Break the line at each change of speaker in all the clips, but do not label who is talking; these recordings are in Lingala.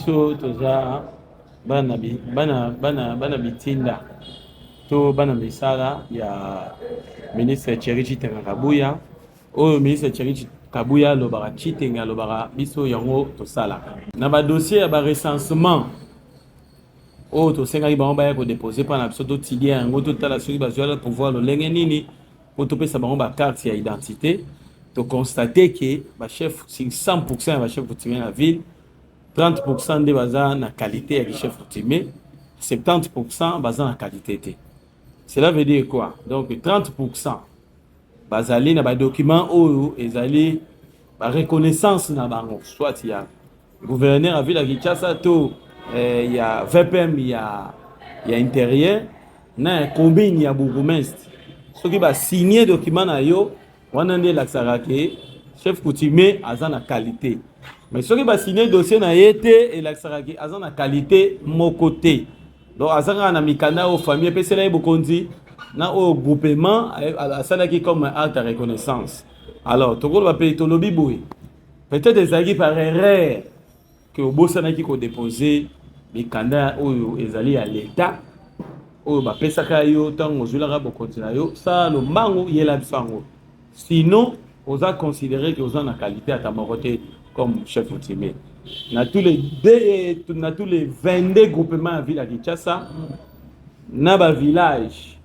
Biso toza bana, bana, bana, bana bitinda to bana misala ya ministre Thierry Tshitenge Kabuya. Oyo ministre Thierry Kabuya alobaka, Tshitenge alobaka, biso yango tosalaka. Na badossier ya barecensement oyo tosengaki bango baya kodepose mpa na biso, totidia yango, totala soki bazwala pouvoir lolenge nini mpo topesa bango bacarte ya identité. Toconstate ke bachef, 100% ya bachef coutumier na ville, 30% nde baza na qualité ya chef coutumier, 70% baza na qualité te. Cela veut dire quoi? Donc 30% bazali na badocument oyo ezali bareconnaissance na bango, soit ya gouverneur ya ville ya Kinshasa to ya VPM ya intérieur na ya commune ya bourgmestre. Soki basigne document na yo wana, nde elakisaka ke chef coutumier aza na qualité. Mais soki basigne dossier na ye te, elakisaka ke aza na qualité moko te. Donc aza kaka na mikanda oyo famille epesela ye bokonzi na oyo groupement asalaki comme acte ya reconnaissance. Alors tokoloba mpe tolobi boye: peut-être ezalaki par erreur ke obosanaki kodepose mikanda oyo ezali ya leta oyo bapesaka yo ntango ozwilaka bokonzi na yo. Sala lombangu, yela biso yango, sinon oza considéré ke oza na qualité ata moko te comme chef coutumier. Na tous les 22 groupements ya ville ya Kinshasa na bavillage,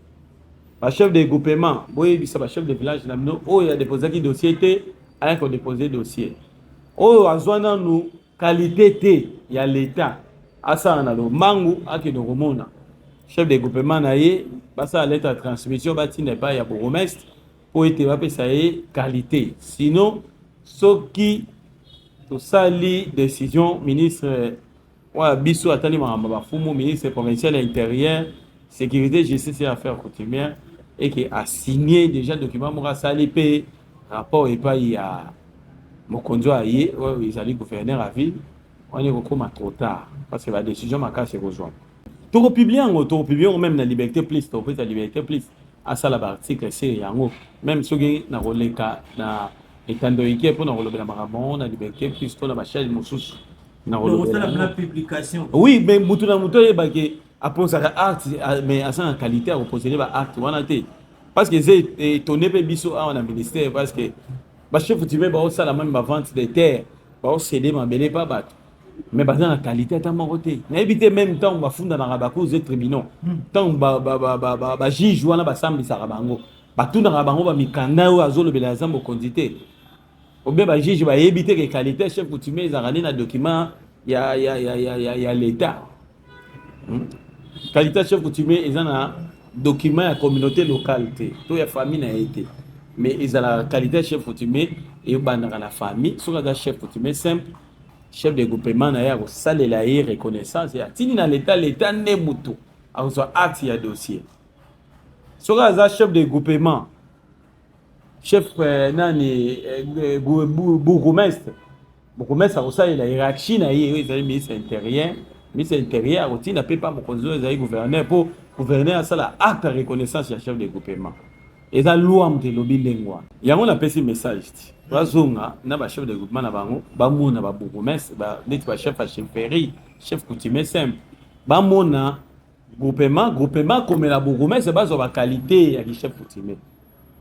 bachef de groupement, boyebisa bachef de village na bino oyo adéposaki dossier te, aya kodépose dossier. Oyo azwa nanu qualité te ya leta, asala na lombangu, akende komona chef de groupement na ye, basala lettre ya transmission, batinda epai ya bourgmestre mpo ete bapesa ye qualité. Sinon soki tosali décision, ministre oyo biso atali makambo bafumu, ministre provincial ya intérieur, sécurité, justice et affaires coutumières, eke asigné déjà document moko, asali mpe rapport epai ya mokonzi oyo aye, oyo ezali gouverneur ya ville wana, ekokóma trop tard parce que badécision makasi ekozwama. Tokopublie yango, tokopublie yango même na Liberté Plus. Tokopesa Liberté Plus asala baarticle se yango, même soki na koleka na etando ike mpona kolobela makambo yango na Liberté Plus to na bachaîne mosusu.
Na kolobela publication.
Oui, mais mutu na mutu oyebake aposaka acte, mais aza na qualité ya koposele baacte wana te, parce que eza étonné mpe biso awa na ministère, parce que bachef coutumier baosala même bavente de terre, baocéder mabele mpa bato, mais baza na qualité ata moko te. Nayebi te, même ntango bafundanaka bacours et tribunaux, ntango bajuge wana basambisaka bango, batunaka bango bamikanda oyo azolobela aza mokonzi te? Obie bajuge bayebi te ke qualité chef coutumier ezalaka nde na document ya l'état? Qualité chef coutumier eza na document ya communauté locale te to ya famille na ye te, mais ezalaka qualité chef coutumier ebandaka na famille. Soki aza chef coutumier simple, chef de groupement na ye akosalela ye reconnaissance, atindi na leta, leta nde motu akozwa acte ya dossier. Soki aza chef de groupement, chef nani, bourgmestre, bourgmestre akosalela hiérarchie na ye oyo ezali ministre intérieur. Ministre intérieur akotinda mpe pa mokonzi oyo ezali gouverneur, mpo gouverneur asala acte ya reconnaissance ya chef de groupement. Eza loi moto elobi ndenge wana. Yango napesi message ti bazonga na bachef de groupement na bango, bamona babourgmestre neti bachef ya chefferie, chef coutumier simple, bamona groupement, groupement akomela bourgmestre, bazwa baqualité ya chef coutumier.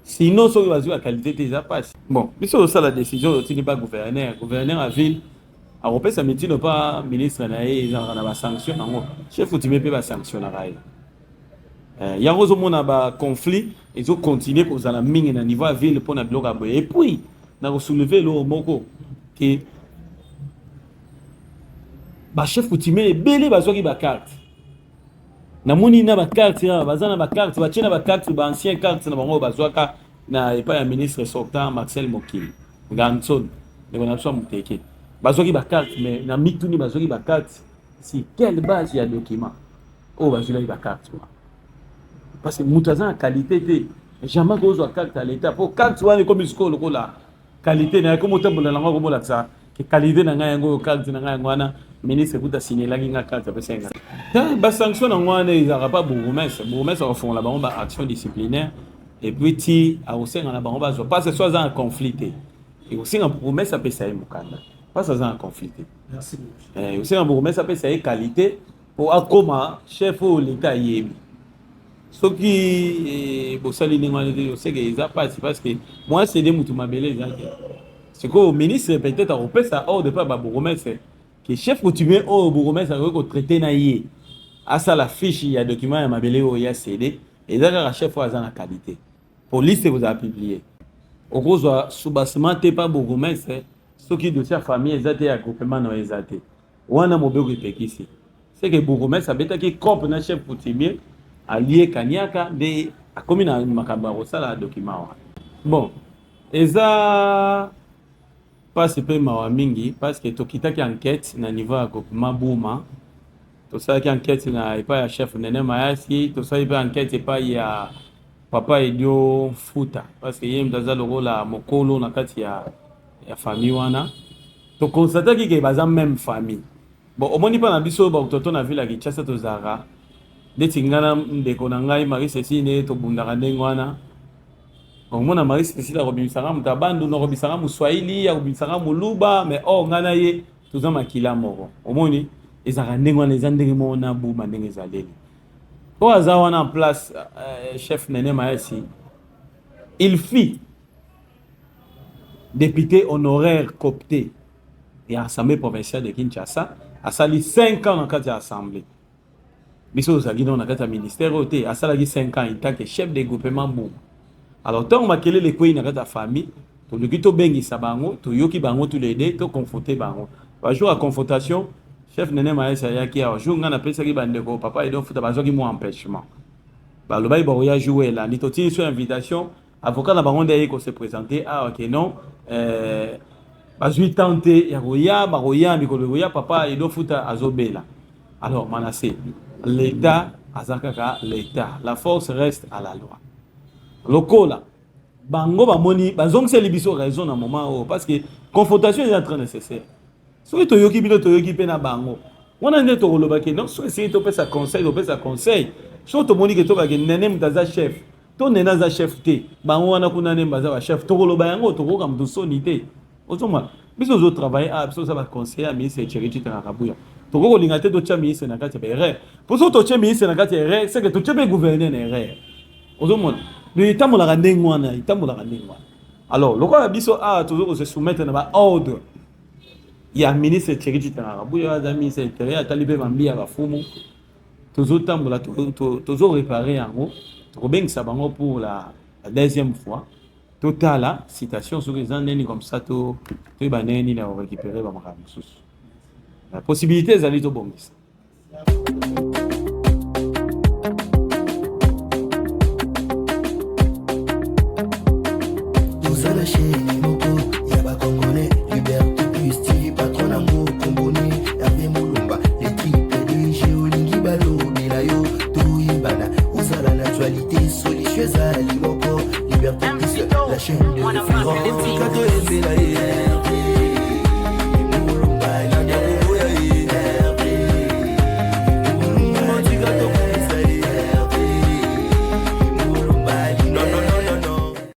Sinon soki bazwi baqualité te, eza mpasi. Bon, biso tosala décision, totindi pa gouverneur. Gouverneur ya ville akopesa mitindo mpa ministre na ye. Ezalaka na basanction yango, chef coutumier mpe basanctionnaka ye. Yango ozomona baconflit ezocontinue kozala mingi na niveau ya ville mpona biloko ya boye. Et puis na kosoulever eloko moko ke bachef coutumier ebele bazwaki bacarte. Namoni na bacarte awa, baza na bacarte, batie na bacarte, baancien carte na bango bazwaka na epai ya ministre sortant Marcel Mokili Ganson, ndeko na biso ya moteke. Bazwaki bacarte, mais na mituni, bazwaki bacarte sur quelle base ya document oyo bazwilaki bacarte wana? Parce que moto aza na qualité te, jamais kozwa carte ya l'état, mpo carte wana ekomi sikoyo lokola qualité na ye. Komi otambola nango, akomolakisa ke qualité na ngai yango oyo, carte na ngai yango wana, ministre kuta asignelaki nga carte, apesaki nga. Basanction nango wana ezalaka pa bourgmestre. Bourgmestre akofongola bango baaction disciplinaire et puis ti akosenga na bango bazwa, parce que so aza na conflit te, ekosenga bourgmestre apesa ye mokanda. Parce aza na conflit te. Osenga bourgmestre apesa ye qualité po akoma chef oyo leta ayebi. Soki bosali ndenge wana te, oseke eza pasi, parce que moi céder mutu mabele eza te. Sikoyo ministre peut-être akopesa ordre mpe ba bourgmestre ke chef coutumier oyo bourgmestre akoki kotraiter na ye, asala fiche ya document ya mabele oyo ya cédé, eza kaka chef oyo aza na qualité. Police ekozala publié, okozwa soubassement te pa bourgmestre soki dossier ya famille eza te, ya groupement na yo eza te. Wana mobeko epekisi. C'est que bourgmestre abetaki cope na chef coutumier, alie kaniaka nde akomi na makambo ya kosala document wana. Bon, eza mpasi mpe mawa mingi, parce que tokitaki enquête na niveau ya groupement Buma, tosalaki enquête na epai ya chef Nene Mayasi, tosali mpe enquête epai ya papa Edio Futa, parce que ye moto aza lokola mokolo na kati ya famille wana. Toconstataki ke baza même famille. Bon, omoni, mpa na biso bakototo na ville ya Kinshasa, tozalaka ndeti ngai na ndeko na ngai Marie Cécile, nde tobundaka ndenge wana. Omona Marie Cécile akobimisaka moto abandu, akobimisaka moswahili, akobimisaka moluba, mais or ngai na ye toza makila moko. Omoni, ezalaka ndenge wana, eza ndenge moko na Buma ndenge ezaleli. Oyo aza wana en place, chef Nene Mayasi, il fut député honoraire coopté ya Assemblée provinciale de Kinshasa, asali 5 ans na kati ya assemblée. Biso tozalaki nano na kati ya ministère oyo te. Asalaki 5 ans en tant que chef de groupement Buma. Alors ntango makelele ekwei na kati ya famille, toluki tobengisa bango, toyoki bango tous les deux, toconfronte bango. Bajour ya confrontation, chef Nene Mayesi ayaki awa. Jour ngai napesaki bandeko papa Edo Futa, bazwaki mwa empêchement, balobaki bakoya jour elandi. Totindi so invitation, avocat na bango nde aye kose présenter awa ke non, bazwi temps te ya koya, bakoya mikolo ekoya, papa Edo Futa azobela. Alors Manase, l'État aza kaka l'État, la force reste à la loi. Lokola bango bamoni, bazongiseli biso raison na moment oyo, parce que confrontation eza très nécessaire. Soki toyoki bino, toyoki mpe na bango wana, nde tokolobaki non. Soki esili, topesa conseil, topesa conseil. Soki tomoni ke tokake Nene moto aza chef to Nene aza chef te, bango wana kuna nde baza bachef, tokoloba yango, tokoyoka moto soni te. Ozomona, biso ozotravaille awa, biso oza baconseiller ya ministre Thierry Tshitanga Kabuya. Tokoki kolinga te totya ministre na kati ya baerreur, mpo soki totie ministre na kati ya erreur, c'est que totie mpe gouverneur na erreur. Ozomona, donc etambolaka ndenge wana, etambolaka ndenge wana. Alors lokola biso awa tozo kose soumettre na baordre ya ministre Thierry Tshitanga Kabuya, aza ministre intérieur, atali mpe bambi ya bafumu, tozotambola, tozoréparer yango. Tokobengisa bango pour la deuxième fois, totala situation soki eza ndeni, comme ça toyeba ndenge nini ya korécupérer bamakambo mosusu. La possibilité ezali, tobongisa.
Tozala chaîne moko ya bacongolais, Liberté Plus TV, patron nango komboni Hervé Molumba, le triple DG. Olingi balobela yo, toyebana, ozala na actualité, solution ezali moko, Liberté Plus, la chaîne de référence. Tika toyembela ye.